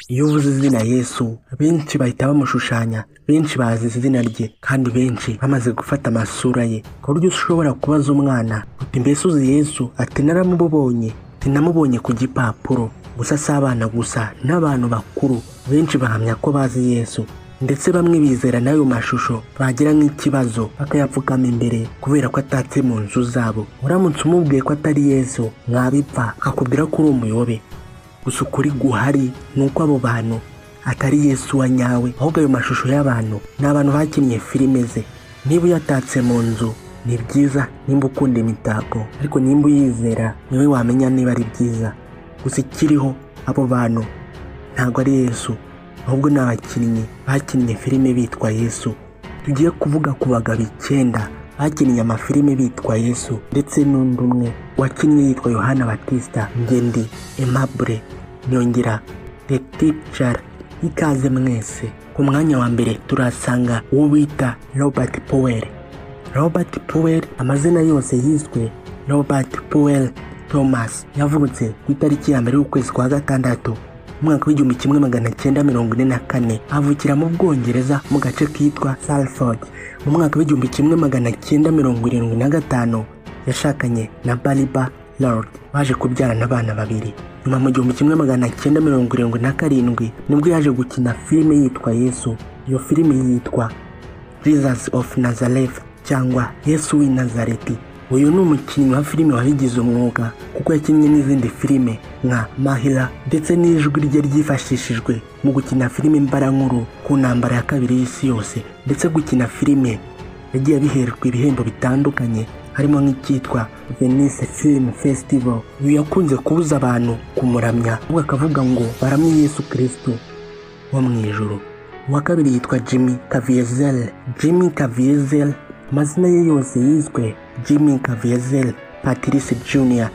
Iyo uvuze izina Yesu, benshi bahita bamushushanya, benshi bazi izina rye, kandi benshi bamaze gufata amasura ye, ku buryo ushobora kubaza umwana uti: "Mbese uzi Yesu?" Ati: "Naramubonye," ati: "Namubonye ku gipapuro." Gusa si abana gusa, n'abantu bakuru benshi bahamya ko bazi Yesu, ndetse bamwe bizera n'ayo mashusho, bagira nk'ikibazo bakayapfukama imbere kubera ko atatse mu nzu zabo. Uramutse umubwiye ko atari Yesu mwabipfa, akakubwira ko uri umuyobe. Gusa ukuri guhari ni uko abo bantu atari Yesu wa nyawe, ahubwo ayo mashusho y'abantu ni abantu bakinnye filime ze. Niba uyatatse mu nzu ni byiza nimba ukunda imitako, ariko nimba uyizera niwe wamenya niba ari byiza. Gusa ikiriho, abo bantu ntabwo ari Yesu, ahubwo ni abakinnyi bakinnye filime bitwa Yesu. Tugiye kuvuga ku bagabo 9 bakinnye amafilime bitwa Yesu, ndetse n'undi umwe wakinnye yitwa Yohana Batista. Ngendi Aimable Nyongera, The Teacher, ikaze mwese. Ku mwanya wa mbere turasanga uwo bita Robert Powell. Robert Powell, amazina yose yiswe Robert Powell Thomas, yavutse ku itariki ya 1 y'ukwezi kwa gatandatu, umwaka w'1944, avukira mu Bwongereza mu gace kitwa Salford. Mu mwaka w'1975 yashakanye na Barbara Lord, baje kubyarana abana babiri. Nyuma mu 1977 nibwo yaje gukina filime yitwa Yesu. Iyo filime yitwa Jesus of Nazareth cyangwa Yesu w'i Nazareti. Uyu ni umukinnyi wa filime wabigize umwuga, kuko yakinnye n'izindi filime nka Mahira, ndetse n'ijwi rye ryifashishijwe mu gukina filime mbarankuru ku ntambara ya kabiri y'isi yose. Ndetse gukina filime yagiye abiherwa ibihembo bitandukanye, harimo nk'icyitwa Venice Film Festival. Uyu yakunze kubuza abantu kumuramya, ahubwo akavuga ngo baramye Yesu Kristo wo mu ijuru. Uwa kabiri yitwa Jimmy Caviezel. Jimmy Caviezel, amazina ye yose yiswe Jimmy Caviezel Patrice Jr.,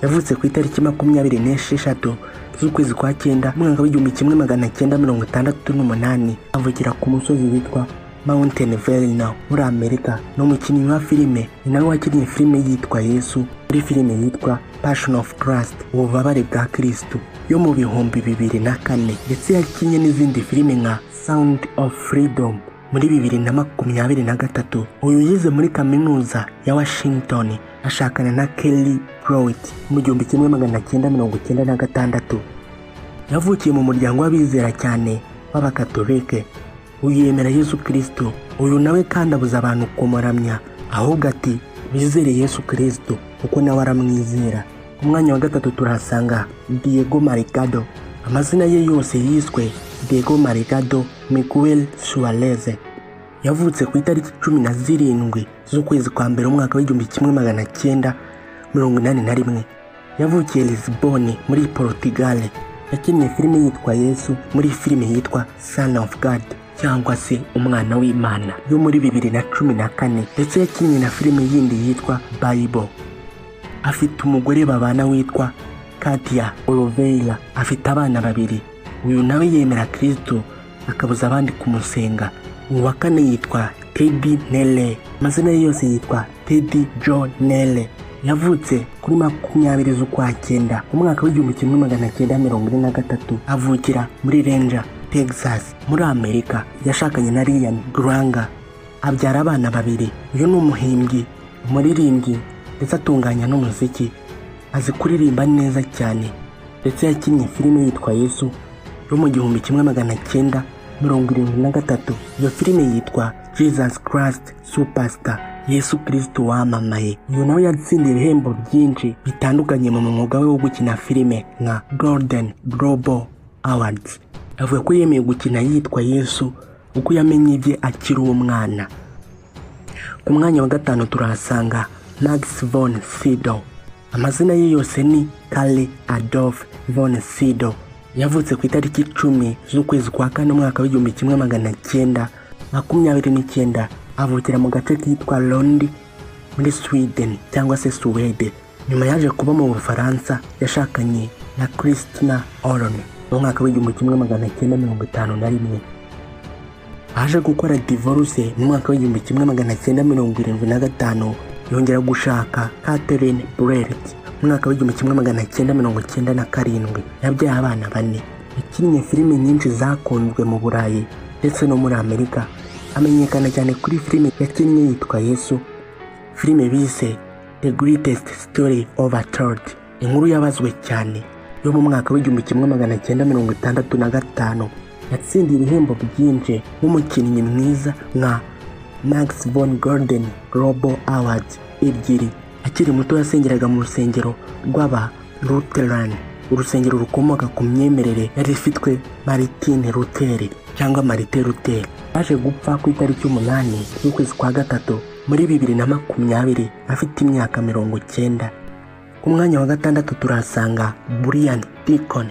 yavutse ku itariki 26 z'ukwezi kwa cyenda, umwaka w'1968, avukira ku musozi witwa Mountain Vernon muri Amerika. Ni umukinnyi wa filime, ni nawe wakinnye filime yitwa Yesu muri filime yitwa Passion of Christ, ububabare bwa Kristo, yo mu 2004, ndetse yakinnye n'izindi filime nka Sound of Freedom muri 2023. Uyu yize muri Kaminuza ya Washington, ashakana na Kelly Pruitt mu 1996. Yavukiye mu muryango w'abizera cyane w'Abakatolike. Uyu yemera Yesu Kristo. Uyu nawe kandi abuza abantu kumuramya, ahubwo ati bizere Yesu Kristo kuko nawe aramwizera. Ku mwanya wa gatatu turahasanga Diego Marigado. Amazina ye yose yiswe Diego Marigado Miguel Suarez. Yavutse ku itariki 17 z'ukwezi kwa mbere, umwaka w'1981, yavukiye Lisbon muri Portugal. Yakinnye filime yitwa Yesu muri filime yitwa Son of God cyangwa se Umwana w'Imana yo muri 2014, ndetse yakinnye na filime yindi yitwa Bible. Afite umugore babana witwa Katia Oliveira, afite abana babiri. Uyu nawe yemera Kristo, akabuza abandi kumusenga. Uwa kane yitwa Teddy Nele. Amazina ye yose yitwa Teddy John Nele. Yavutse kuri 20 z'ukwa cyenda, umwaka w'1943, avukira muri Ranger, Texas, muri Amerika. Yashakanye na Ryan Granga, abyara abana babiri. Uyu ni umuhimbyi, umuririmbyi, ndetse atunganya n'umuziki. Azi kuririmba neza cyane, ndetse yakinnye filime yitwa Yesu yo mu 1973. Iyo filime yitwa Jesus Christ Superstar, Yesu Kristo wamamaye. Uyu nawe yatsindiye ibihembo byinshi bitandukanye mu mwuga we wo gukina filime nka Golden Globe Awards. Avuga ko yemeye gukina yitwa Yesu uko yamenye ibye akiri umwana. Ku mwanya wa gatanu turahasanga Max von Sydow. Amazina ye yose ni Karl Adolf von Sydow. Yavutse ku itariki 10 z'ukwezi kwa kane, umwaka w'1929, avukira mu gace kitwa Lund muri Sweden cyangwa se Suwede. Nyuma yaje kuba mu Bufaransa. Yashakanye na Christina Oron mu mwaka w'1951. Aje gukora divorce mu mwaka w'1975, yongera gushaka Catherine Brett mu mwaka w'1997. Yabyaye abana bane. Yakinnye filime nyinshi zakunzwe mu Burayi ndetse no muri Amerika. Amenyekana cyane kuri filime yakinnye yitwa Yesu, filime bise The Greatest Story Ever Told, inkuru yabazwe cyane yo mu mwaka w'1965. Yatsindiye ibihembo byinshi nk'umukinnyi mwiza nka Max von Golden Globe Award 2. Akiri muto yasengeraga mu rusengero rw'aba Lutheran, urusengero rukomoka ku myemerere yari ifitwe Martin Luther cyangwa Martin Luther. Yaje gupfa ku itariki 8 z'ukwezi kwa 3 muri 2020 afite imyaka 90. Ku mwanya wa 6 turasanga Brian Deacon.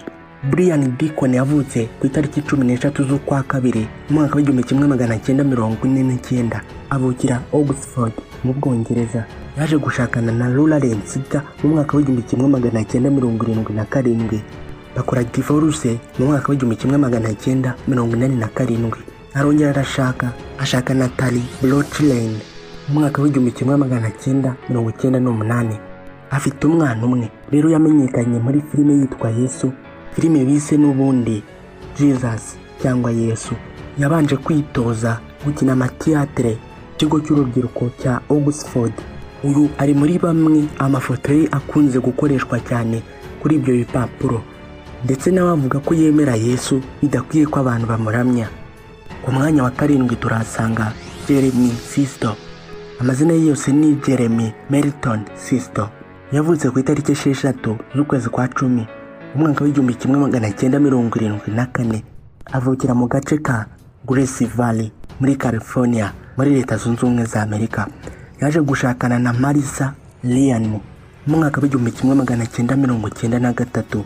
Brian Deacon yavutse ku itariki 13 z'ukwa 2 mu mwaka w'1949, avukira Oxford mu Bwongereza. Yaje gushakana na Lawrence Sita mu mwaka w'1977, bakora divorce mu mwaka w'1987. Arongera arashaka, ashaka na Tali Brochlin mu mwaka w'1998. Afite umwana umwe. Rero yamenyekanye muri filime yitwa Yesu, filime bise n'ubundi Jesus cyangwa Yesu. Yabanje kwitoza gukina amatiyatere ikigo cy'urubyiruko cya Oxford. Uyu ari muri bamwe amafoto ye akunze gukoreshwa cyane kuri ibyo bipapuro, ndetse n'abavuga ko yemera Yesu bidakwiye ko abantu bamuramya. Ku mwanya wa 7 turasanga Jeremy Sisto. Amazina ye yose ni Jeremy Melton Sisto. Yavutse ku itariki 6 z'ukwezi kwa 10 umwaka w'1974, avukira mu gace ka Grass Valley muri California muri Leta Zunze Ubumwe za Amerika. Yaje gushakana na Marisa Ryan mu mwaka w'1993,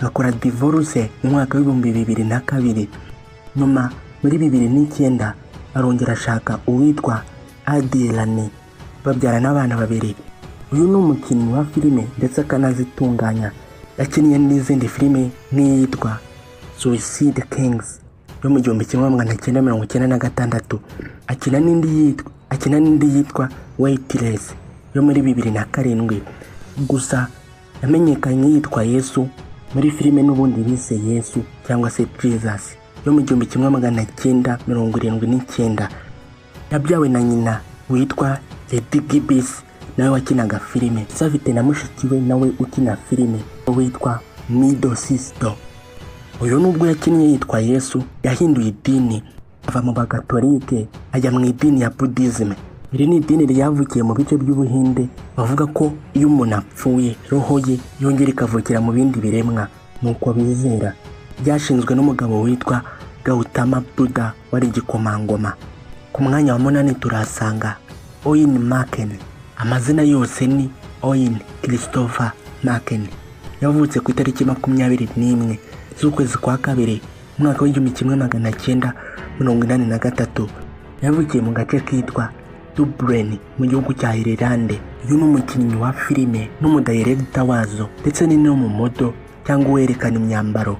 akora divorce mu mwaka w'2002. Nyuma muri 2009 arongera ashaka uwitwa Adelane, babyara n'abana babiri. Uyu ni umukinnyi wa filime ndetse akanazitunganya. Yakinnye n'izindi filime nk'iyitwa Suicide Kings yo mu 1996, akina n'indi yitwa Weightless yo muri 2007. Gusa yamenyekanye yitwa Yesu muri filime n'ubundi bise Yesu cyangwa se Jesus yo mu 1979. Yabyawe na nyina witwa Lady Gibbs, nawe wakinaga filime. Afite na mushiki we nawe ukina filime witwa Mido Sisto. Uyu nubwo yakinnye yitwa Yesu, yahinduye idini ava mu Bagatolike ajya mu idini ya Buddhism. Iri ni idini ryavukiye mu bice by'Ubuhinde, bavuga ko iyo umuntu apfuye roho ye yongera ikavukira mu bindi biremwa, nuko bizera. Ryashinzwe n'umugabo witwa Gautama Buddha wari igikomangoma. Ku mwanya wa 8 turasanga Owen Marken. Amazina yose ni Owen Christopher Marken. Yavutse ku itariki 21 z'ukwezi kwa 2 umwaka w'1983. Yavukiye mu gace kitwa Dublin mu gihugu cya Ireland. Uyu ni umukinnyi wa filime n'umudirector wazo, ndetse ni no mu modo cyangwa uwerekana imyambaro.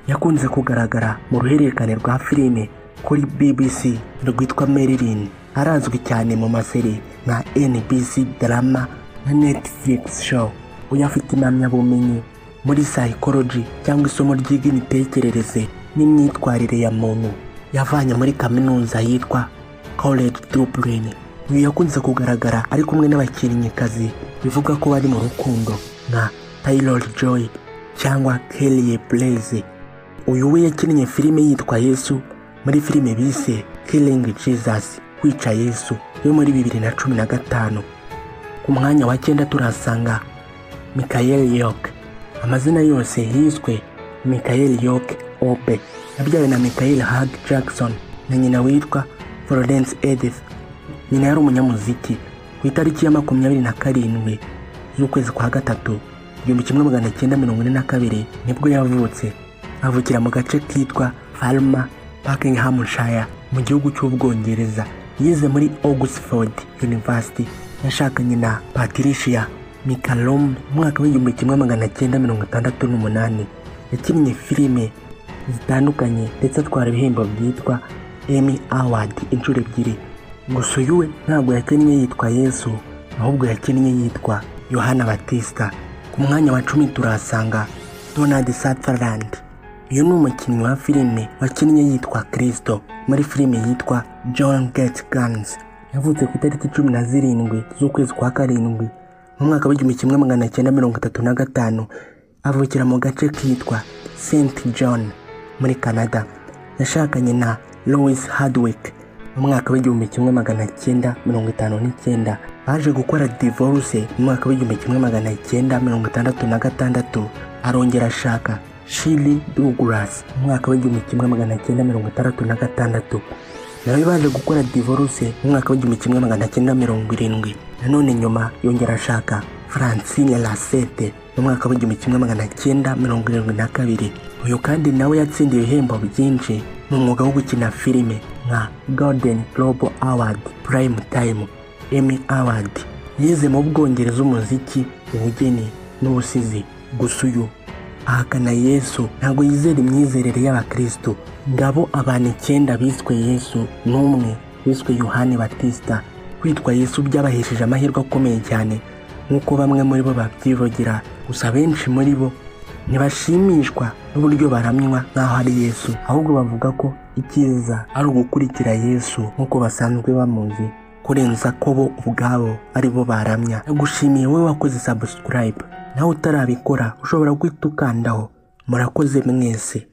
Yakunze kugaragara mu ruhererekane rwa filime kuri BBC rwitwa Marilyn. Arazwi cyane mu maseri nka NBC Drama na Netflix Show. Uyu afite impamyabumenyi muri psychology cyangwa isomo ryiga imitekerereze n'imyitwarire ya muntu, yavanye muri kaminuza yitwa College Dublin. Uyu yakunze kugaragara ari kumwe n'abakinnyikazi bivuga ko bari mu rukundo nka Taylor Joy cyangwa Kelly Blaze. Uyu we yakinnye filime yitwa Yesu muri filime bise Killing Jesus, kwica Yesu, yo muri 2015. Ku mwanya wa 9 turasanga Michael York. Amazina yose yiswe Michael York Ope. Yabyawe na Michael Hugh Jackson na nyina witwa Florence Edith. Nyina yari umunyamuziki. Ku itariki ya 27 z'ukwezi kwa 3 1942 nibwo yavutse. Avukira mu gace kitwa Falmer, Buckinghamshire mu gihugu cy'Ubwongereza. Yize muri Oxford University. Yashakanye na Patricia McCallum mu mwaka w'1968. Yakinnye filime zitandukanye ndetse atwara ibihembo byitwa Emmy Award inshuro 2. Gusa uyu we ntabwo yakinnye yitwa Yesu, ahubwo yakinnye yitwa Yohana Batista. Ku mwanya wa 10 turasanga Donald Sutherland. Uyu ni umukinnyi wa filime wakinnye yitwa Kristo muri filime yitwa John Get Guns. Yavutse ku itariki 17 z'ukwezi kwa karindwi mu mwaka w'1935, avukira mu gace kitwa St John muri Canada. Yashakanye na Louis Hardwick mu mwaka w'1959. Baje gukora divorce mu mwaka w'1966, arongera ashaka Shirley Douglas mu mwaka w'1966. Nawe baje gukora divorce mu mwaka w'1970. Nanone nyuma yongera ashaka Francine Lacette mu mwaka w'1972. Uyu kandi nawe yatsindiye ibihembo byinshi mu mwuga wo gukina filime nka Golden Globe Award, Prime Time Emmy Award. Yize mu Bwongereza umuziki, ubugeni n'ubusizi. Gusa uyu ahakana Yesu, ntabwo yizera imyizerere y'abakristo. Ngabo abantu icyenda biswe Yesu n'umwe wiswe Yohani Batista. Kwitwa Yesu byabahesheje amahirwe akomeye cyane nk'uko bamwe muri bo babyivugira. Gusa benshi muri bo ntibashimishwa n'uburyo baramywa nk'aho ari Yesu, ahubwo bavuga ko icyiza ari ugukurikira Yesu nk'uko basanzwe bamuzi, kurenza ko bo ubwabo ari bo baramya. Ndagushimiye wowe wakoze subscribe, nawe utarabikora ushobora guhita ukandaho. Murakoze mwese.